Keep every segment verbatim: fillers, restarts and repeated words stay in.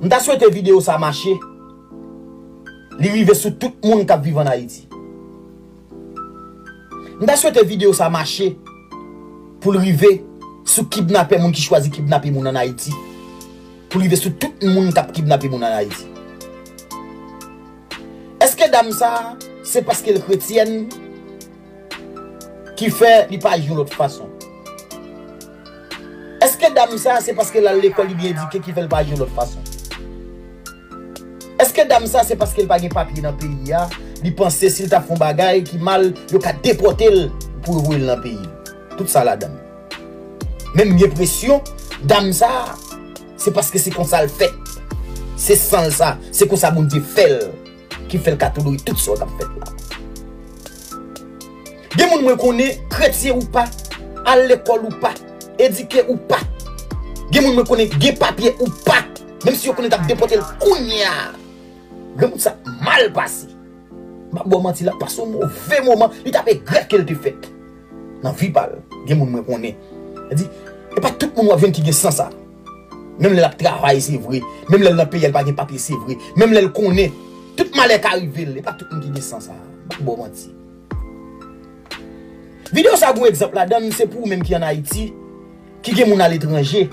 M ta swete videyo sa mache, li rive sou tout moun k ap viv ann Ayiti. M ta swete videyo sa mache pou l rive sou kidnapè, moun ki chwazi kidnape moun ann Ayiti. Pou l rive sou tout moun k ap kidnape moun ann Ayiti. Èske dam sa a, se paske l kretyèn ki fè li pa aji yon lòt fason? Èske dam sa a, se paske l al lekòl, li byen edike ki fè l pa aji yon lòt fason? Èske dam sa a, se paske l pa gen papye nan peyi a, li panse si l ta fè yon bagay ki mal, yo ka depòte l pou yo voye l nan peyi l? Tout sa ladan l. Men m gen enpresyon, dam sa a, se paske se konsa l fèt. Se san l sa, se konsa Bondye fè l, ki fè l ka tolere tout sa k ap fèt la. Gen moun mwen konnen, kretyen ou pa, al lekòl ou pa, edike ou pa. Gen moun mwen konnen, gen papye ou pa, menm si yo konnen t ap depòte l kounye a. Granmoun sa mal pase. M p ap ba w manti, l ap pase yon move moman, li t ap regrèt ke l te fèt. Nan vi pa l, gen moun mwen konnen. Sa di, e pa tout moun w ap jwenn ki gen san sa. Menm lè l ap travay, se vre. Menm lè l nan peyi a, li pa gen papye, se vre. Menm lè l konnen tout malè ka rive l, e pa tout moun ki gen san sa. M p ap ba w manti. Videyo sa a gen yon egzanp ladan l, se pou ou menm ki ann Ayiti, ki gen moun aletranje.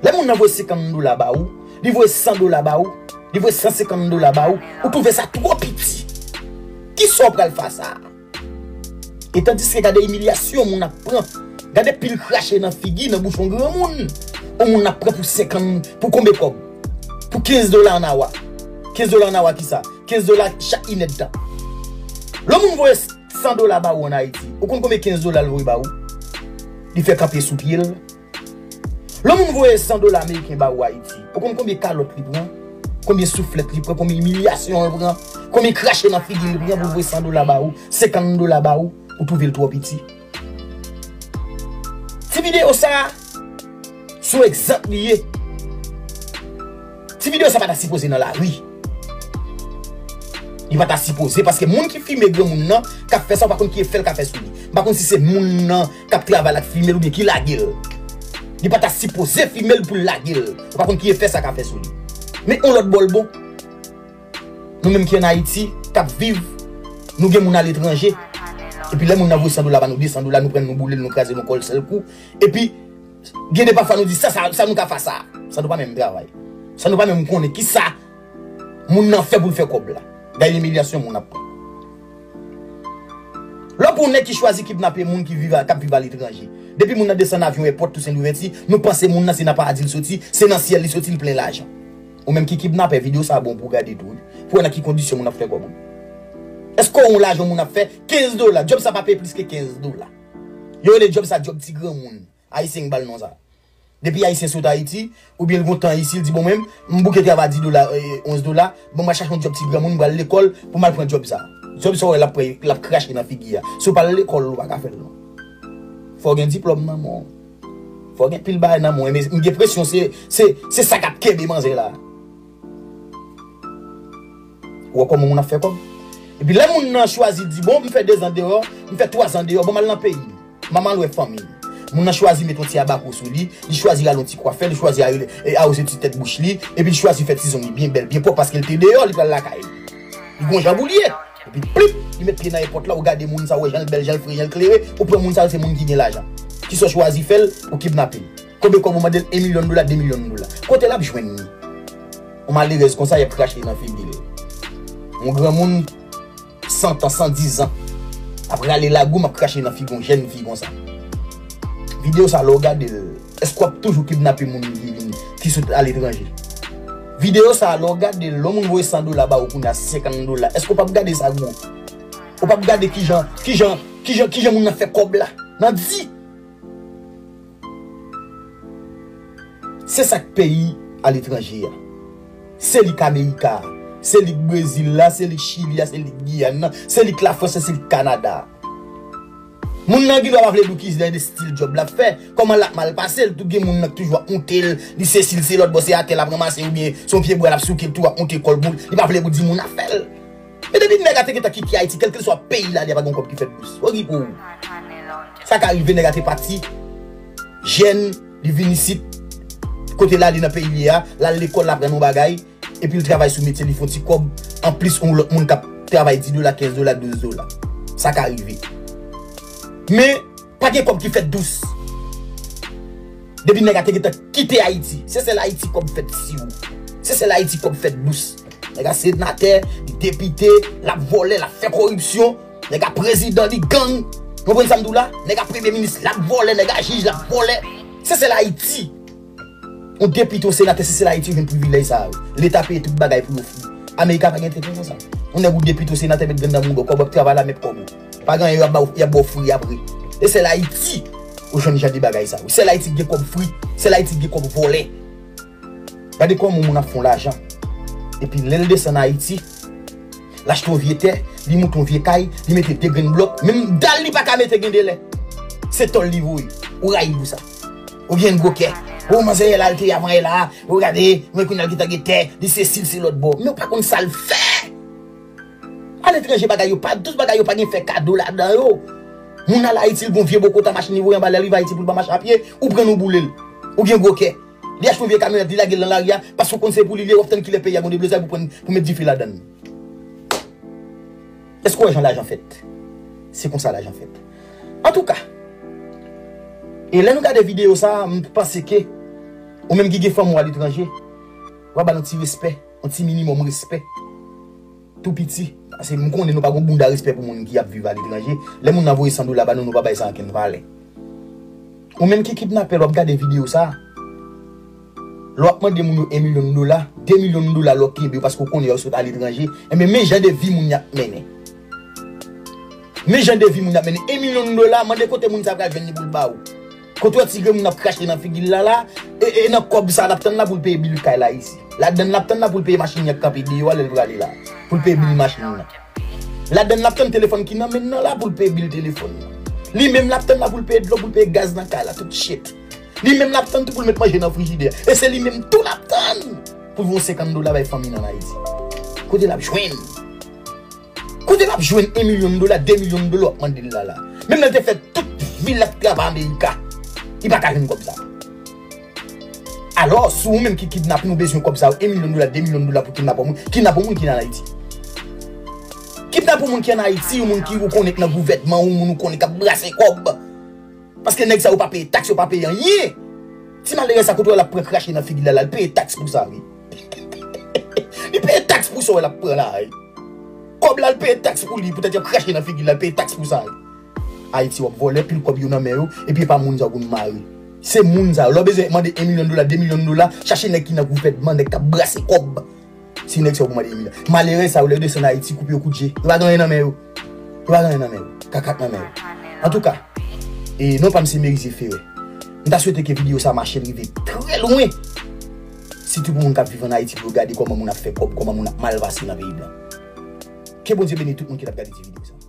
Lè moun nan voye senkant dola ba ou, li voye san dola ba ou, li voye san senkant dola ba ou, ou twouve sa twò piti. Kisa w pral fè a sa? E tandiske gade imilyasyon moun ap pran. Gade pil krache nan figi, nan bouch yon granmoun. Yon moun ap pran pou senkant, pou konbe kòb? Pou kenz dola ann awa. Kenz dola ann awa kisa? Kenz dola chak inèdtan. Lè yon moun voye san dola ba ou ann Ayiti, ou konn konbyen kenz dola l voye ba ou? Li fè kanpe sou pye l. Lè yon moun voye san dola ameriken ba ou Ayiti, ou konn konbyen kalòt li pran? Konbyen souflèt li pran? Konbyen imilyasyon l pran? Konbyen krache nan figi l pran pou l voye san dola ba ou, senkant dola ba ou, ou twouve l twò piti? Ti videyo sa a, se yon egzanp li ye. Ti videyo sa pa ta sipoze nan lari. Li pa ta sipoze, paske moun ki filme granmoun nan k ap fè sa, ou pa konn ki efè l ka fè sou li. M pa konn si se moun nan k ap travay la k filme l oubyen ki lage l. Li pa ta sipoze filme l pou l lage l. Ou pa konn ki efè sa ka fè sou li. Men yon lòt bò l bon, nou menm ki ann Ayiti, k ap viv, nou gen moun aletranje. Epi lè moun nan voye san dola ba nou, de san dola, nou pran l, nou boule l, nou kraze l yon kò l sèl kou. Epi, gen de pafwa nou di, sa, sa, sa nou ka fè sa? Sa nou pa menm travay. Sa nou pa menm konnen kisa moun nan fè pou l fè kòb la. Gade imilyasyon moun ap pran. Lè w pran yon nèg ki chwazi kidnape moun ki viv a, k ap viv aletranje. Depi moun nan desann avyon èpòt Tousen Louvèti, nou panse moun nan se nan paradi l soti, se nan syèl li soti, li plen lajan. Ou menm ki kidnapè, videyo sa a bon pou w gade tou, wi. Pou w wè nan ki kondisyon moun ap fè kòb ou. Èske w wè yon lajan moun ap fè? Kenz dola. Djòb sa pa peye plis ke kenz dola. Yo rele djòb sa djòb ti granmoun. Ayisyen k ba l non sa. Depi Ayisyen sot Ayiti, oubyen l gen yon tan isi, l di, bon, mwen, m bouke travay dis dola, eh, onz dola, bon, m al chache yon djòb ti granmoun, m pral lekòl pou m al pran djòb sa. Djòb sa w wè l ap pran, l ap krache nan figi a. Si w pa al lekòl, ou pa ka fè l non. Fò w gen diplòm nan men w. Fò w gen pil bagay nan men w. Men m gen enpresyon se, se, se sa k ap kenbe manzè la. Ou wè kòman moun ap fè kòb? Epi lè moun nan chwazi di, bon, m fè dezan deyò, m fè twazan deyò, bon, m al nan peyi m. M al wè fanmi m. Moun nan chwazi met yon ti abakwo sou li, li chwazi rale yon ti kwafè, li chwazi a-, e, awoze ti tèt bouch li, epi li chwazi fè ti zong li byen bèl, byen pwòp, paske l te deyò, li pral lakay li. Li gon jan pou l ye. Epi plip, li met pye nan èpòt la, ou gade moun sa, ou wè jan l bèl, jan l fre, jan l klere, ou pran moun sa, se moun ki gen lajan. Kisa w chwazi fè l? Ou kidnape l. Konbyen kòb ou mande l? En milyon dola, de milyon dola. Kote l ap jwenn li? Yon malerèz konsa, y ap krache nan figi l. Yon granmoun, san tan, san diz an, ap rale lagou, m ap krache nan figi yon jèn fi konsa. Videyo sa, lè w gade l, èske w ap toujou kidnape moun ki vin, ki sot aletranje? Videyo sa, lè w gade l, lè yon moun voye san dola ba ou kounye a, senkant dola, èske w p ap gade sa gwo? Ou p ap gade kijan, kijan, kijan, kijan moun nan fè kòb la? Nan di! Se sa k peyi aletranje a. Se li k Amerika a. Se li k Brezil la, se li k Chili a, se li k Giyàn nan, se li k Lafrans, se li k Kanada a. Moun nan gendwa pa vle di w ki jan de estil djòb l ap fè, kòman l ap mal pase l, tou gen moun nan k toujou ap moute l, li sesi, l se lòt bò, se atè l ap ranmase oubyen se yon pyebwa l ap souke, l tou ap moute kò l pou l, li pa vle pou di moun afè l. Men depi nèg la te gentan kite Ayiti, kèlkeswa peyi l ale a, pa gen yon kòb ki fèt bous. Okipe w. Sa ka rive, nèg la te pati jèn, li vin isit, Kote l ale nan peyi li a, l al lekòl, l aprann yon bagay, epi l travay sou metye, li fè yon ti kòb, anplis yon lòt moun k ap travay dis dola, kenz dola, douz dola. Sa ka rive. Men, pa gen kòb ki fèt dous. Depi nèg la te gentan kite Ayiti, se sèl Ayiti kòb fèt siwo. Se sèl Ayiti kòb fèt dous. Nèg la senatè, li depite, l ap vòlè, l ap fè koripsyon. Nèg la prezidan, li gang. Ou konprann sa m di w la? Nèg la premye minis, l ap vòlè, nèg la jij, l ap vòlè. Se sèl Ayiti. Yon depite, yon senatè, se sèl Ayiti yo jwenn privilèj sa a yo. Leta peye tout bagay pou yo fri. Amerik pa gen tenten nan sa. Yon nèg ou depite, yon senatè met grenn nan mouda w, kòb w ap travay la, met kòb ou. Pa gen anyen, y ap ba w, y ap ba w fri apre. E sèl Ayiti ou jwenn jan de bagay sa yo. Sèl Ayiti ki gen kòb fri, sèl Ayiti ki gen kòb vòlè. Gade kòman yon moun ap fè yon lajan. Epi lè l desann Ayiti, l achte yon vye tè, li moute yon vye kay, li mete de grenn blòk, menm dal li pa ka mete gen de lè. Se tòl li voye. Ou rayi l pou sa. Ou gen gwo kè. Ou manzè yè la, l te avan yè la. Ou gade, men kounye a l gentan gen tè, li se si, l se lòt bò. Men ou pa konn sa l fè. Aletranje bagay yo pa dous, bagay yo pa gen fè kado ladan yo. Moun al Ayiti, l gon vye bokota machin, li voye anba lè, l rive Ayiti pou l pa mache a pye, ou pran l ou boule l. Ou gen gwo kè. Li achte yon vye kamyonèt, li lage l nan lari a, paske w konn se pou li li ye, w ap tann kilè peyi a gon deblozay pou pran, pou met dife ladan l. Èske w wè jan lajan fèt? Se konsa lajan fèt. Antouka, e lè nou gade videyo sa a, m panse ke ou menm ki gen fanmi w aletranje, w a ba l yon ti respè, yon ti minimòm respè. Tou piti. Paske m konnen nou pa gon bounda respè pou moun ki ap viv aletranje. Lè moun nan voye san dola ba nou, nou pa bay sa ankenn valè. Ou menm ki kidnapè, lè w ap gade videyo sa a, lè w ap mande moun yo en milyon dola, de milyon dola lè w kenbe yo paske w konnen yo sot aletranje, enben men jan de vi moun y ap mennen. Men jan de vi moun y ap mennen. En milyon dola, mande kote moun sa pral jwenn li pou l ba ou. Kote w ti grenn moun ap krache nan figi l la la, e, e nan kòb sa l ap tann la pou l peye bil kay la isi. Ladann l ap tann la pou l peye machin li k kanpe deyò a lè l prale la. Pou l peye bil machin nan. Ladann l ap tann telefòn ki nan men l nan la pou l peye bil telefòn nan. Li menm l ap tann la pou l peye dlo, pou l peye gaz nan kay la, tout shit. Li menm l ap tann tou pou l met manje nan frijidè. E se li menm tou l ap tann pou l voye senkant dola bay fanmi l ann Ayiti. Kote l ap jwenn? Kote l ap jwenn en milyon dola, de milyon dola w ap mande l la la? Menm lè l te fè tout vi l ap travay Amerika, li pa ka jwenn kòb sa. Alò, si ou menm ki kidnape, nou bezwen kòb sa yo, en milyon dola, de milyon dola pou kidnape yon moun, kidnape yon moun ki ann Ayiti. Kidnape yon moun ki ann Ayiti, yon moun ki ou konnen k nan gouvènman, yon moun ou konnen k ap brase kòb. Paske nèg sa yo pa peye taks, yo pa peye anyen. Ti malerèz sa kote w wè l ap pran krache nan figi l la la, li peye taks pou sa, wi. Li peye taks pou sa w wè l ap pran la, wi. Kòb la, l peye taks pou li, poutèt y ap krache nan figi l la, l peye taks pou sa, wi. Ayiti, w ap vòlè, pil kòb yo nan men yo, epi e pa moun sa w pou n mare. Se moun sa yo. Lè w bezwen mande en milyon dola, de milyon dola, chache nèg ki nan gouvènman, nèg k ap brase kòb. Se nèg sa yo pou mande en milyon. Malerèz sa yo, lè yo desann Ayiti, koupe yo kout je. Yo pa gen anyen nan men yo. Yo pa gen anyen nan men yo. Kakak nan men yo. Antouka, e non pa m se Merizier Ferre. M ta swete ke videyo sa mache l rive trè lwen. Sitou pou moun k ap viv ann Ayiti, pou yo gade kòman moun ap fè kòb, kòman moun ap malvase nan peyi blan. Ke Bondye beni tout moun ki t ap gade ti videyo sa.